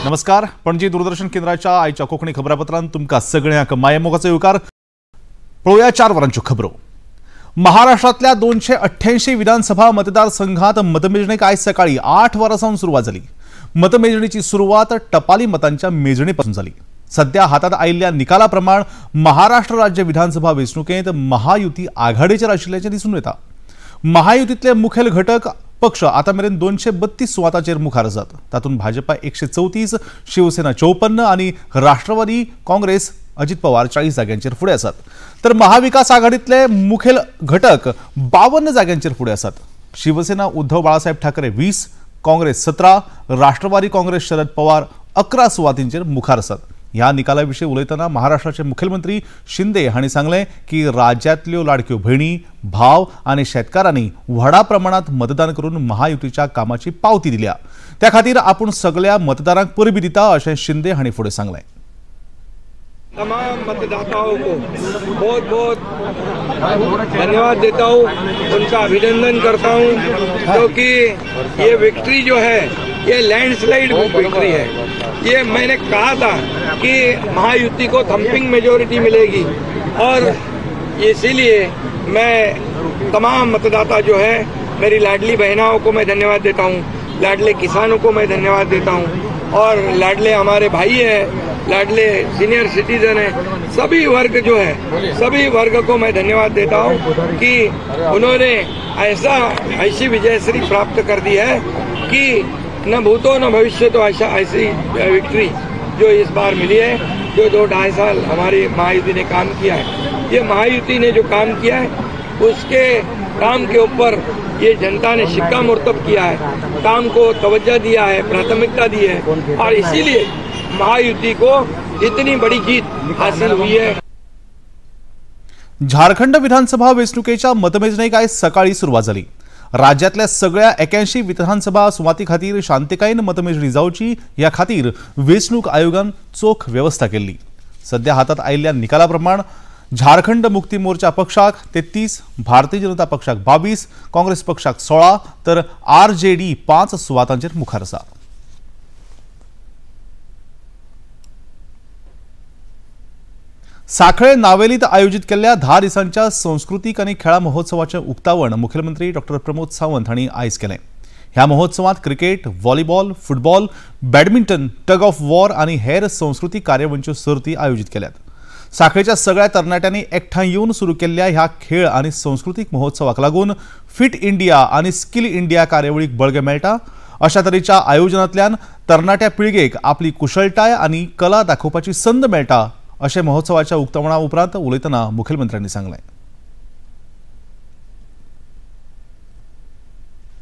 नमस्कार, पणजी दूरदर्शन केंद्राच्या आयच्या कोंकणी खबरापत्रांत तुमकां सगळ्यांक मायेमोगाचो येवकार। पळोवया 4 वरांच्यो खबरो। महाराष्ट्रांतल्या 288 विधानसभा मतदारसंघात मतमेजणीक आयज सकाळी 8 वरां सावन सुरवात जाली। मतमेजणीची सुरवात टपाली मतांच्या मेजणीपासून जाली। सध्या हातात आयिल्ल्या निकाला प्रमाण महाराष्ट्र राज्य विधानसभा वेंचणुकेंत महायुती आघाडीचेर आशिल्ल्याचें दिसून येता। महायुतींतले मुखेल घटक पक्ष आता मेरेन 232 सुवातांचेर मुखार आसात। तातूंत भाजपा 134, शिवसेना 54 आनी राष्ट्रवादी काँग्रेस अजित पवार 40 जाग्यांचेर फुडें आसात। तर महाविकास आघाडीतले मुखेल घटक 52 जाग्यांचेर फुडें आसात। शिवसेना उद्धव बाळासाहेब ठाकरे 20, काँग्रेस 17, राष्ट्रवादी काँग्रेस शरद पवार 11 सुवातींचेर मुखार आसात। ह्या निकाला विशीं उलयतना महाराष्ट्राचे मुखेलमंत्री शिंदे हांणी सांगलें की राज्यांतल्यो लाडक्यो भयणी, भाव आनी शेतकारांनी व्हडा प्रमाणात मतदान करून महायुतीच्या कामाची पावती दिल्या। त्या खातीर आपूण सगळ्या मतदारांक परबी दिता अशें शिंदे हांणी फुडें सांगलें। तमाम मतदाताओं को बहुत बहुत धन्यवाद देता हूँ, उनका अभिनंदन करता हूँ, क्योंकि ये विक्ट्री जो है ये लैंडस्लाइड विक्ट्री है। ये मैंने कहा था कि महायुति को थम्पिंग मेजोरिटी मिलेगी और इसीलिए मैं तमाम मतदाता जो है, मेरी लाडली बहनाओं को मैं धन्यवाद देता हूँ, लाडले किसानों को मैं धन्यवाद देता हूँ और लाडले हमारे भाई हैं, लाडले सीनियर सिटीजन हैं, सभी वर्ग जो है, सभी वर्ग को मैं धन्यवाद देता हूँ कि उन्होंने ऐसी विजयश्री प्राप्त कर दी है कि न भूतो न भविष्य तो ऐसा ऐसी विक्ट्री जो इस बार मिली है, जो 2-2.5 साल हमारी महायुति ने काम किया है, ये महायुति ने जो काम किया है उसके काम के ऊपर ये जनता ने सिक्का मुर्तब किया है, काम को तवज्जो दिया है, प्राथमिकता दी है और इसीलिए महायुति को इतनी बड़ी जीत हासिल हुई है। झारखंड विधानसभा वेंचणुकेच्या मतमेजणीक आयज सकाळी सुरवात जाली। राज्यांतल्या सगळ्या 81 विधानसभा सुवाती खातीर शांतिकायेन मतमेजणी जावची ह्या खातीर वेंचणूक आयोगान चोख वेवस्था केल्ली। सध्या हातात आयिल्ल्या निकाला प्रमाण झारखंड मुक्ती मोर्चा पक्षाक 33, भारतीय जनता पक्षाक 22, काँग्रेस पक्षाक 16 तर आरजेडी 5 सुवातांचेर मुखार आसा। साखळे नावेलीत आयोजित केल्ल्या 10 दिसांच्या संस्कृतीक आनी खेळा महोत्सवाचें उक्तावण मुखेलमंत्री डॉक्टर प्रमोद सावंत हांणी आयज केलें। ह्या महोत्सवांत cricket, volleyball, football, badminton, tug of war आनी हेर संस्कृतीक कार्यावळींच्यो सर्ती आयोजित केल्यात। साखळेच्या सगळ्या तरणाट्यांनी एकठांय येवन सुरू केल्ल्या ह्या खेळ आनी संस्कृतीक महोत्सवाक लागून फिट इंडिया आनी स्किल इंडिया कार्यावळीक बळगें मेळटा। अशा तरेच्या आयोजनांतल्यान तरणाट्या पिळगेक आपली कुशळटाय आनी कला दाखोवपाची संद मेळटा अशें महोत्सवाच्या उक्तावणा उपरांत उलयतना मुखेलमंत्र्यांनी सांगलें।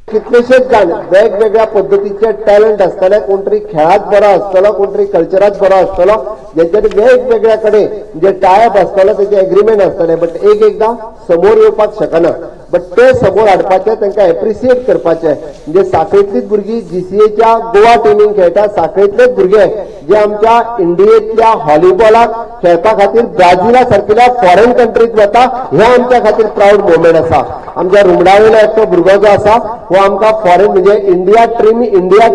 कितलेशेच जाण वेगवेगळ्या पद्दतीचे टॅलंट आसतले, कोण तरी खेळात बरो आसतलो, कोण तरी कल्चरात बरो आसतलो, जेंच्यांनी वेगवेगळ्या कडेन म्हणजे टायप आसतलो, तेजे एग्रीमेंट आसतले, बट एक एकदां समोर येवपाक शकना, बट ते समोर हाडपाचे, तांकां एप्रिसिएट करपाचे। म्हणजे साखळेंतलीच भुरगीं जीसीएच्या गोवा टिमीन खेळटा, साखळेंतलेच भुरगे जे आमच्या इंडियेंतल्या व्हॉलीबॉलाक खेळपा खातीर ब्राझिला सारकिल्या फॉरेन कंट्रीत वता, हे आमच्या खातीर प्रावड मोमेंट आसा। आमच्या रुमडावयलो एकटो भुरगो जो आसा हो आमकां फॉरेन म्हणजे इंडिया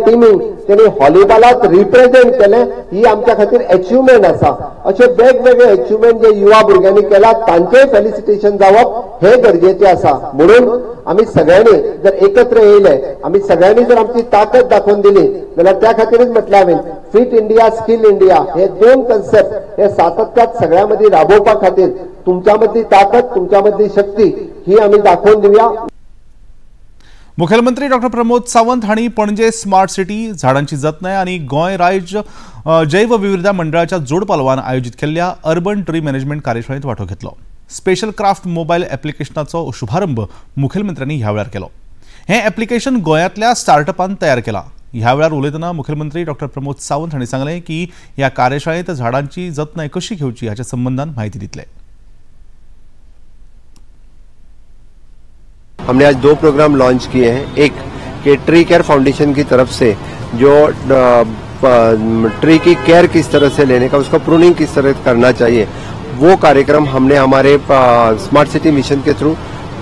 टिमीन तेणी व्हॉलीबॉलाक रिप्रेझेंट केलें, ही आमच्या खातीर एचिवमेंट आसा। अशे वेगवेगळे एचिवमेंट जे युवा भुरग्यांनी केला तांचेय फेलिसिटेशन जावप हे गरजेचें आसा। म्हणून आमी सगळ्यांनी जर एकत्र येयले, आमी सगळ्यांनी जर आमची ताकद दाखोवन दिली जाल्यार त्या खातीरच म्हटलें हांवें फिट इंडिया स्किल इंडिया हे 2 कन्सेप्ट हे सातत्यात सगळ्यां मदीं राबोवपा खातीर तुमच्या मदली ताकद, तुमच्या मदली शक्ती ही आमी दाखोवन दिवया। मुखेलमंत्री डॉक्टर प्रमोद सावंत हांणी पणजे स्मार्ट सिटी, झाडांची जतनाय आनी गोंय राज्य जैवविविधता मंडळाच्या जोडपालवान आयोजित केल्ल्या अर्बन ट्री मॅनेजमेंट कार्यशाळेंत वांटो घेतलो। स्पेशल क्राफ्ट मोबायल एप्लिकेशनाचो शुभारंभ मुखेलमंत्र्यांनी ह्या वेळार केलो। हें एप्लिकेशन गोंयांतल्या स्टार्टअपान तयार केलां। ह्या वेळार उलयतना मुखेलमंत्री डॉक्टर प्रमोद सावंत हांणी सांगलें की ह्या कार्यशाळेंत झाडांची जतनाय कशी घेवची हाच्या संबंदान म्हायती दितले। हमने आज 2 प्रोग्राम लॉन्च किए हैं। एक कि ट्री केयर फाउंडेशन की तरफ से जो ट्री की केयर किस तरह से लेने का, उसका प्रूनिंग किस तरह करना चाहिए, वो कार्यक्रम हमने हमारे smart city mission K through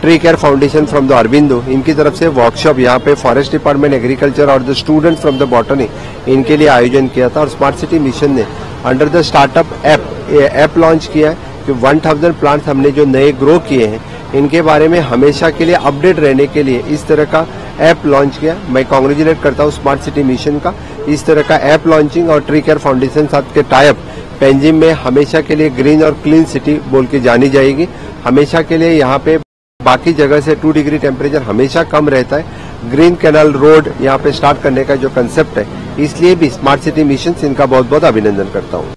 Tree care foundation from the Aurobindo इनकी तरफ से वर्कशॉप यहाँ pay forest department, agriculture Aur the students from the botany इनके लिए आयोजन किया था। और स्मार्ट सिटी मिशन ने under the startup app launch किया है कि 1000 प्लांट्स हमने जो नए ग्रो किए हैं इनके बारे में हमेशा के लिए अपडेट रहने के लिए इस तरह का ऐप लॉन्च किया। मैं कॉन्ग्रेचुलेट करता हूँ स्मार्ट सिटी मिशन का, इस तरह का ऐप लॉन्चिंग और ट्री केयर फाउंडेशन साथ के टाइप पेंजिम में हमेशा के लिए ग्रीन और क्लीन सिटी बोल के जानी जाएगी। हमेशा के लिए यहाँ पे बाकी जगह से 2 डिग्री टेम्परेचर हमेशा कम रहता है। ग्रीन कैनाल रोड यहाँ पे स्टार्ट करने का जो कंसेप्ट है, इसलिए भी स्मार्ट सिटी मिशन इनका बहुत बहुत अभिनंदन करता हूँ।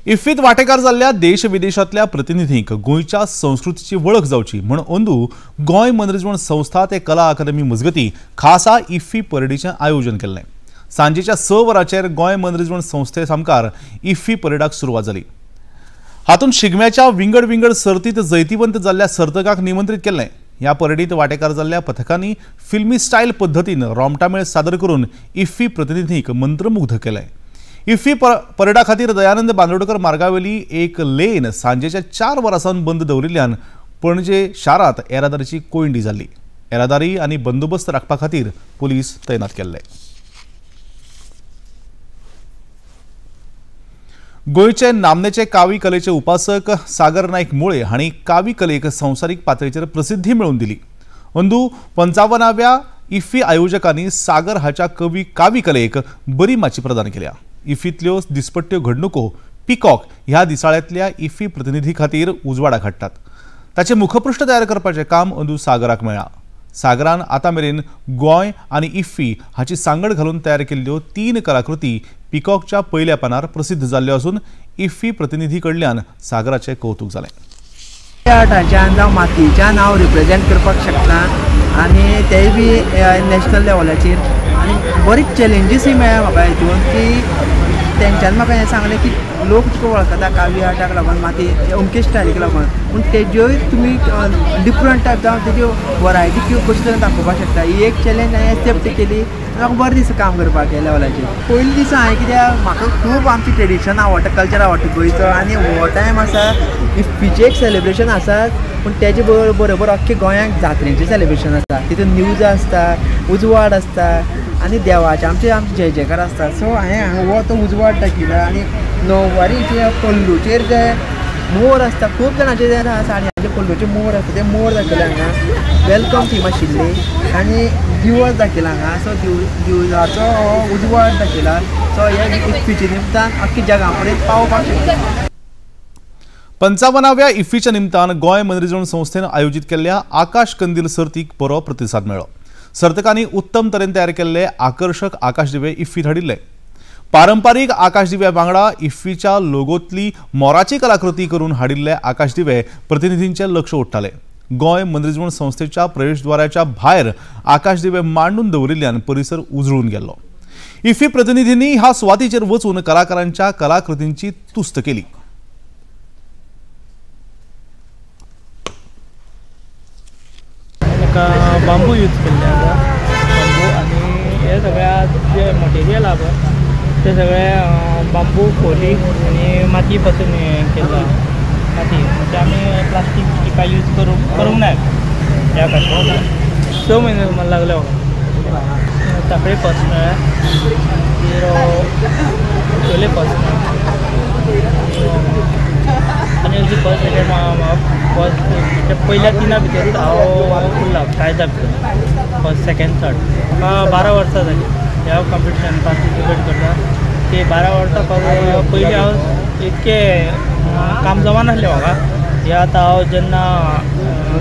इफ्फीत वाटेकार जाल्ल्या देश विदेशांतल्या प्रतिनिधींक गोंयच्या संस्कृतीची वळख जावची म्हूण अंदू गोंय मनरिजवण संस्था ते कला अकादमी मजगती खासा इफ्फी परेडीचें आयोजन केल्लें। सांजेच्या 6 वरांचेर गोंय मनरिजवण संस्थे सामकार इफ्फी परेडाक सुरवात जाली। हातूंत शिगम्याच्या विंगड विंगड सर्तीत जैतिवंत जाल्ल्या सर्तकांक निमंत्रीत केल्लें। ह्या परेडीत वाटेकार जाल्ल्या पथकांनी फिल्मी स्टायल पद्दतीन रोमटामेळ सादर करून इफ्फी प्रतिनिधींक मंत्रमुग्ध केलें। इफ्फी परेडा खातीर दयानंद बांदोडकर मार्गावेली एक लेन सांजेच्या 4 वरां सावन बंद दवरिल्ल्यान पणजे शारांत येरादारीची कोंयडी जाल्ली। येरादारी आनी बंदोबस्त राखपा खातीर पुलीस तैनात केल्ले। गोंयचे नामनेचे कावी कलेचे उपासक सागर नाईक मुळे हांणी कावी कलेक संवसारीक पातळीचेर प्रसिद्धी मेळोवन दिली। अंदू 55व्या इफ्फी आयोजकांनी सागर हाच्या कवी कावी कलेक बरी माची प्रदान केल्या। इफ्फीतल्यो दिसपट्ट्यो घडणुको पिकॉक ह्या दिसाळ्यांतल्या इफ्फी प्रतिनिधी खातीर उजवाडाक हाडटात। ताचें मुखपृष्ठ तयार करपाचें काम अंदू सागराक मेळ्ळां। सागरान आतां मेरेन गोंय आनी इफ्फी हाची सांगड घालून तयार केल्ल्यो 3 कलाकृती पिकॉकच्या पयल्या पानार प्रसिद्ध जाल्ल्यो आसून इफ्फी प्रतिनिधी कडल्यान सागराचें कौतुक जालें। आर्टाच्यान जावं मातयेच्यान हांव रिप्रेजेंट करपाक शकता आनी तेय बी नॅशनल लेवलाचेर आनी बरीच चॅलेंजीसूय मेळ्ळ्या म्हाका हितून की तेंच्यांनी म्हाका हें सांगलें की लोक तुका वळखता कावी आर्टाक लागून माती अमके स्टायलीक लागून, पूण तेज्योय तुमी डिफरंट टायप जावं तेज्यो वरायटी कशे तरेन दाखोवपाक शकता। ही एक चॅलेंज हांवें एक्सेप्ट केली, म्हाका बरें दिसता काम करपाक ह्या लेवलाचेर। पयले दिसा हांवें कित्याक म्हाका खूब आमची ट्रेडिशन आवडटा, कल्चर आवडटा गोंयचो आनी हो टायम आसा इफ्फीचें एक सेलिब्रेशन आसा, पूण तेजे बरोबर अख्खे गोंयांक जात्रेचें सेलिब्रेशन आसता, तितून न्यूज आसता, उजवाड आसता आनी देवाचे आमचे आमचे जय जयकार आसता। सो हांवें हांगा हो तो उजवाड दाखयला आनी णववारीचे पल्लूचेर जे मोर आसता, खूब जाणांचे जे साडयांचे पल्लूचे मोर आसता ते मोर दाखयले हांगा, welcome theme आशिल्ली आनी दिवज दाखयला हांगा। सो दिवजाचो हो उजवाड दाखयला। सो हे इफ्फीचे निमतान अख्खे जगा पर्यंत पावपाक शकता। 55व्या इफ्फीच्या निमतान गोंय मनरिजवण संस्थेन आयोजीत केल्ल्या आकाश कंदील सर्तीक बरो प्रतिसाद मेळ्ळो। सर्तकांनी उत्तम तरेन तयार केल्ले आकर्शक आकाशदिवे इफ्फीत हाडिल्ले। पारंपारीक आकाशदिव्या वांगडा इफ्फीच्या लोगोंतली मोराची कलाकृती करून हाडिल्ले आकाशदिवे प्रतिनिधींचे लक्ष ओडटाले। गोंय मनरिजवण संस्थेच्या प्रवेशद्वाराच्या भायर आकाशदिवे मांडून दवरिल्ल्यान परिसर उजळून गेल्लो। इफ्फी प्रतिनिधींनी ह्या सुवातीचेर वचून कलाकारांच्या कलाकृतींची तुस्त केली। बांबू यूज केल्ले आसा, बांबू आनी हे सगळ्या जे मटेरियल आहा पळय ते सगळे बांबू, खोली आनी माती पासून हें केल्लो आहा। माती म्हणजे आमी प्लास्टीक टिका यूज करूंक ना ह्या खातीर। 6 म्हयने सुमार लागले म्हाका। सांखळी फर्स्ट मेळ्ळें, मागीर खोले फर्स्ट मेळ्ळें आनी अशी फर्स्ट सेकेंड फर्स्ट पयल्या 3 भितरूच हांव उरला प्रायजा भितर, फर्स्ट सेकेंड थर्ड। म्हाका 12 वर्सां जालीं ह्या कॉम्पिटिशन पार्टिसिपेट करता। ते 12 वर्सां पयलीं हांव इतकें काम जमनासलें म्हाका, हे आतां हांव जेन्ना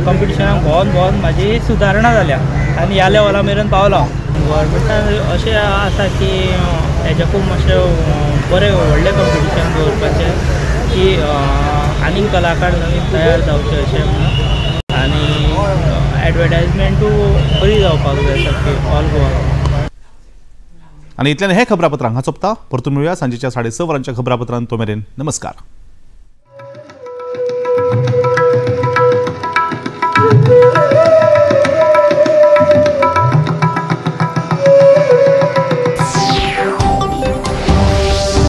कॉम्पिटिशनाक भोंवन भोंवन म्हाजी सुदारणा जाल्या आनी ह्या लेवला मेरेन पावलो हांव। गव्हर्मेंटान अशें आसा की हेज्याकूय मातशें बरें व्हडलें कॉम्पिटिशन दवरपाचें की आनीक कलाकार नवीन तयार जावचे अशें म्हणून, आनी एडवर्टायजमेंटूय बरी जावपाक जाय सारकी ऑल गोवा। आनी इतल्यान हे खबरापत्र हांगा सोंपता। परतून मेळुया सांजेच्या 6:30 वरांच्या खबरापत्रांत। तो मेरेन नमस्कार।